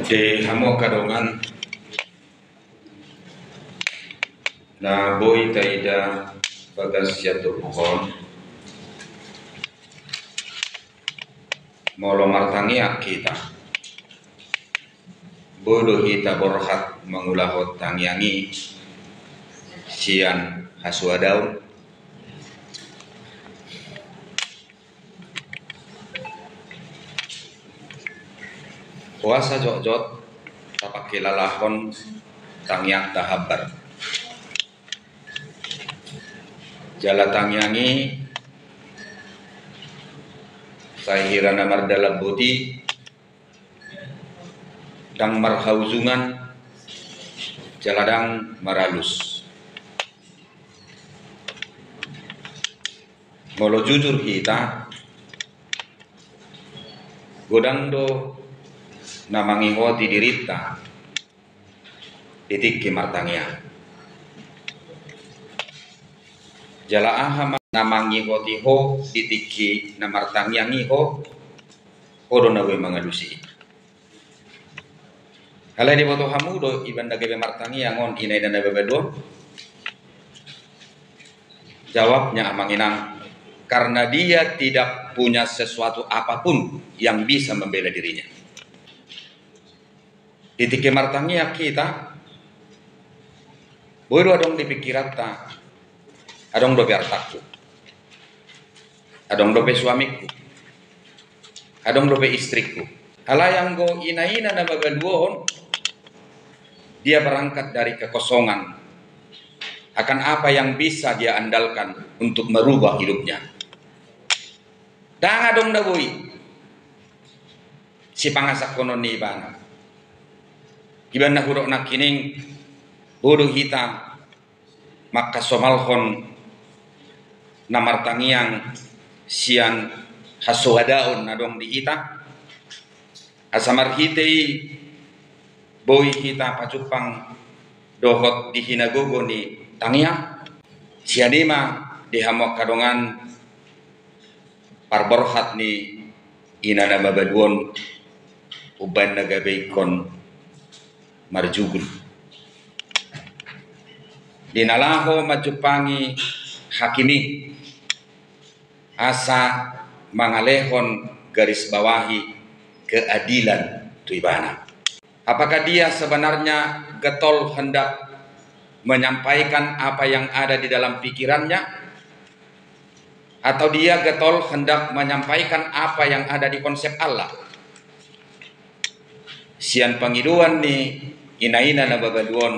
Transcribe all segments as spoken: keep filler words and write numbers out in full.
Di hamu angka dongan, na boi taida bagas sian turpuk on, molo martangiang hita, boi do hita borhat mangulahon tangiang i sian hasuadaon. Boasa jotjot tapangkilalahon tangiangta hambar? Jala tangiang i sai hira na mardalan boti, ndang marhaujungan, jala ndang maralus. Molo jujur hita, godang do na mangihoti dirinta di tingki martangiang. Jala aha ma na mangihoti ho di tingki na martangiang i ho, ho do na boi mangalusi i. Alai diboto hamu do, ibaen na gabe martangiang on, ina-ina na babalu on? Jawabnya, amang inang, karena dia tidak punya sesuatu apapun yang bisa membela dirinya. Di tingki martangiang hita, boi do adong di pingkiranta, adong dope artangku, adong dope suamingku, adong dope istrikku. Alai anggo ina-ina na babalu on, dia berangkat dari kekosongan akan apa yang bisa dia andalkan untuk merubah hidupnya. Ndang adong na boi sipangasahononna ibana. Ibaen na hudok nangkining, boi do hita mangkasomalhon na martangiang sian hasuadaon na adong di hita, asa marhite i boi hita pajumpang dohot di hinagogo ni tangiang. Sian i ma di hamu angka dongan, parborhat ni ina na babalu on, umbaen na gabe ingkon marjugul. Di na laho manjumpangi hakim i, asa mangalehon garis bawahi keadilan tu ibana. Apakah dia sebenarnya getol hendak menyampaikan apa yang ada di dalam pikirannya? Atau dia getol hendak menyampaikan apa yang ada di konsep Allah? Sian pangidoan ni ina-ina na babalu on,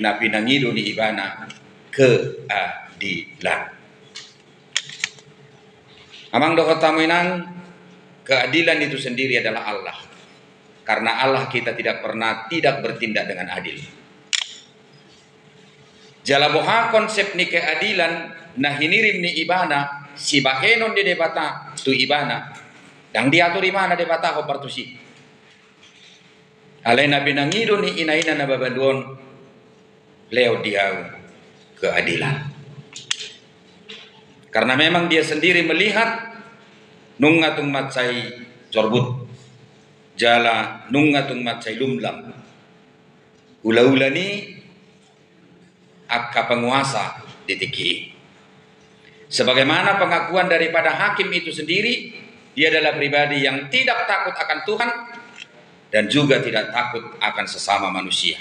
na pinangido ni ibana keadilan. Amang dohot hamu inang, keadilan itu sendiri adalah Allah. Karena Allah kita tidak pernah tidak bertindak dengan adil. Jala boha konsep ni keadilan na hinirim ni ibana, sibahenon ni Debata tu ibana, ndang diatur ibana Debata hombar tusi. Alai na pinangido ni ina-ina na babalu on, lehon di ahu keadilan. Karena memang dia sendiri melihat nunga tung mansai jorbut, jala nunga tung mansai lumlam ula-ula ni angka penguasa di tingki i. Sebagaimana pengakuan daripada hakim itu sendiri, dia adalah pribadi yang tidak takut akan Tuhan dan juga tidak takut akan sesama manusia.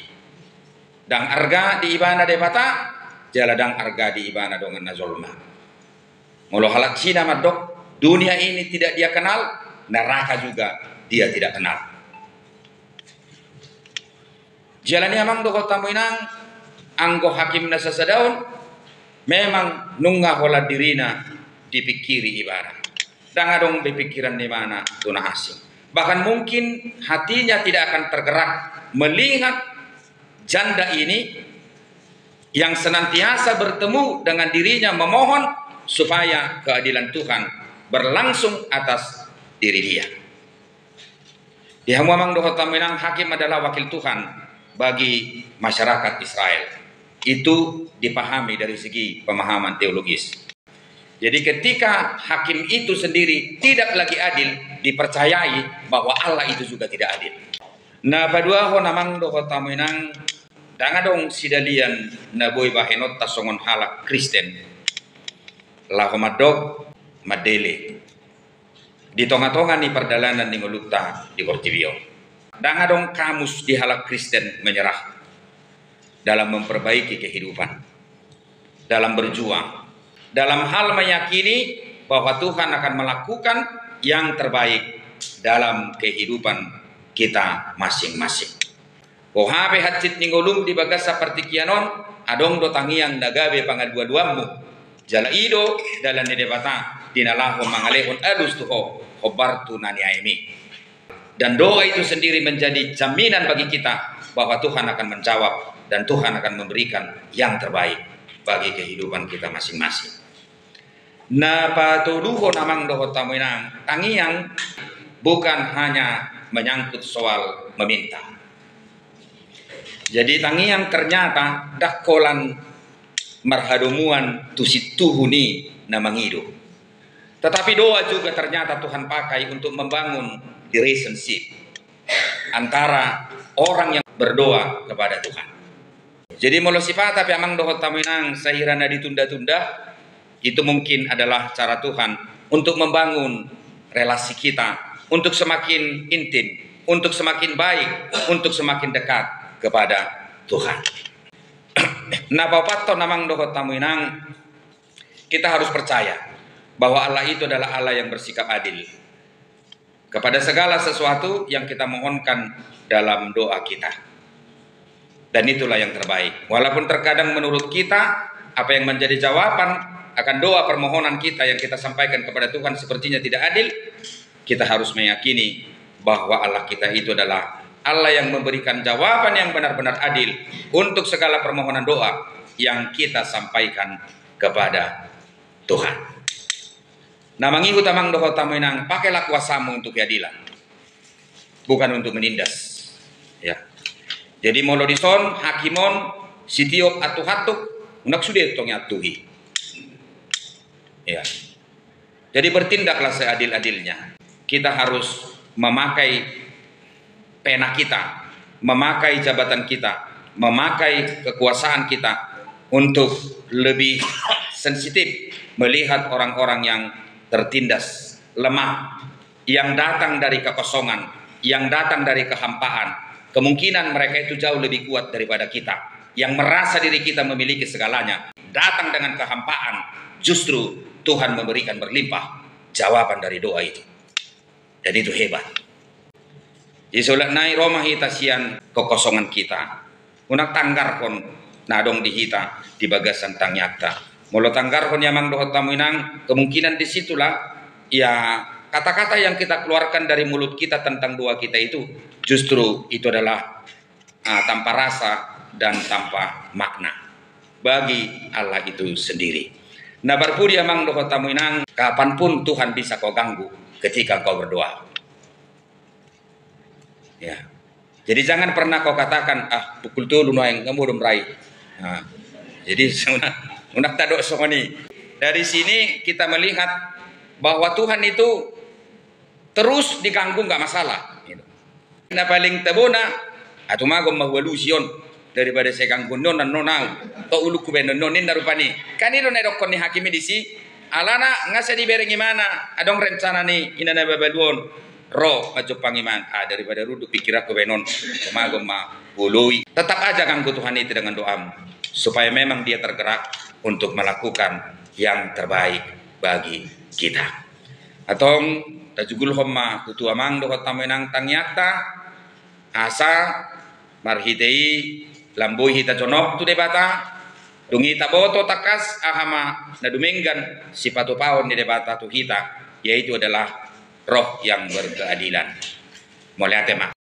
Ndang arga di ibana Debata, jala ndang arga di ibana dongan na jolma. Molo halak Cina mandok, dunia ini tidak dia kenal, neraka juga dia tidak kenal. Jala ni amang dohot hamu inang, anggo hakim na sasada on, memang nunga holan dirina dipingkiri ibana. Ndang adong be pingkiran ni ibana tu na asing. Bahkan mungkin hatinya tidak akan tergerak melihat janda ini yang senantiasa bertemu dengan dirinya, memohon supaya keadilan Tuhan berlangsung atas diri dia. Di hamu amang dohot hamu inang, hakim adalah wakil Tuhan bagi masyarakat Israel. Itu dipahami dari segi pemahaman teologis. Jadi, ketika hakim itu sendiri tidak lagi adil, dipercayai bahwa Allah itu juga tidak adil. Na paduahon amang dohot hamu inang, ndang adong sidalian na boi bahenonta songon halak Kristen laho mandok, mandele di tonga-tonga ni pardalanan ni ngolunta di portibi on. Ndang adong kamus di halak Kristen menyerah dalam memperbaiki kehidupan, dalam berjuang, dalam hal meyakini bahwa Tuhan akan melakukan yang terbaik dalam kehidupan kita masing-masing. Boha pe hansit ni ngolum di bagasan partingkian on, adong do tangiang na gabe pangalualuanmu. Jala i do dalan ni Debata di na laho mangalehon alus tu ho, hombar tu na niaemi. Dan doa itu sendiri menjadi jaminan bagi kita bahwa Tuhan akan menjawab dan Tuhan akan memberikan yang terbaik bagi kehidupan kita masing-masing. Na patoluhon amang dohot hamu inang, tangiang bukan hanya menyangkut soal meminta. Jadi tangiang ternyata ndang holan marhadomuan tu sintuhu ni na mangido. Tetapi doa juga ternyata Tuhan pakai untuk membangun relationship antara orang yang berdoa kepada Tuhan. Jadi molo sipata pe amang dohot hamu inang, sahira na ditunda-tunda, itu mungkin adalah cara Tuhan untuk membangun relasi kita, untuk semakin intim, untuk semakin baik, untuk semakin dekat kepada Tuhan. Na paopathon amang dohot hamu inang, kita harus percaya bahwa Allah itu adalah Allah yang bersikap adil kepada segala sesuatu yang kita mohonkan dalam doa kita. Dan itulah yang terbaik. Walaupun terkadang menurut kita, apa yang menjadi jawaban akan doa permohonan kita yang kita sampaikan kepada Tuhan sepertinya tidak adil, kita harus meyakini bahwa Allah kita itu adalah Allah yang memberikan jawaban yang benar-benar adil untuk segala permohonan doa yang kita sampaikan kepada Tuhan. Na mangihut amang dohot hamu inang, pakailah kuasamu untuk keadilan, bukan untuk menindas. Ya. Jadi molo dison hakim on sitiop antuhantuk, unang sude tong iantuhi. Ya. Jadi bertindaklah seadil-adilnya. Kita harus memakai pena kita, memakai jabatan kita, memakai kekuasaan kita untuk lebih sensitif melihat orang-orang yang tertindas, lemah, yang datang dari kekosongan, yang datang dari kehampaan. Kemungkinan mereka itu jauh lebih kuat daripada kita. Yang merasa diri kita memiliki segalanya, datang dengan kehampaan, justru Tuhan memberikan berlimpah jawaban dari doa itu. Dan itu hebat. Jadi solat nai ro ma hita sian kekosongan kita. Unang tanggarhon na adong di hita di bagasan tangiangta. Molo tanggarhon i amang dohot hamu inang, kemungkinan di situlah ya kata-kata yang kita keluarkan dari mulut kita tentang doa kita itu justru itu adalah ah, tanpa rasa dan tanpa makna bagi Allah itu sendiri. Na parpudi amang dohot hamu inang, kapanpun Tuhan bisa kau ganggu ketika kau berdoa. Ya. Jadi jangan pernah kau katakan, ah, pukul tolu nuaeng, nggak mau dong rai. Nah, jadi unang, unang tadok songon i. Dari sini kita melihat bahwa Tuhan itu terus diganggu nggak masalah. Gitu. Na paling tabona, ah, tumagon ma hualusi on daripada sai ganggu ni on annon au. Tok ulungku baenon on ninna rupani. Kan i do na didokkon ni hakim i disi. Alana nga sai dibereng imana, adong rencana ni inana babalu on. Ro manjompang imana, ah, daripada runduk pikiranku baenon. Tumagon ma huoloi. Tetap aja ganggu Tuhan itu dengan doamu supaya memang dia tergerak untuk melakukan yang terbaik bagi kita. Antong tajugulhon ma tu amang dohot hamu inang tangiangta, asa marhite i lamboi hita jonok tu Debata, dung i taboto tangkas aha ma na dumenggan sipatupaon ni Debata tu hita, yaitu adalah roh yang berkeadilan. Mauliate ma.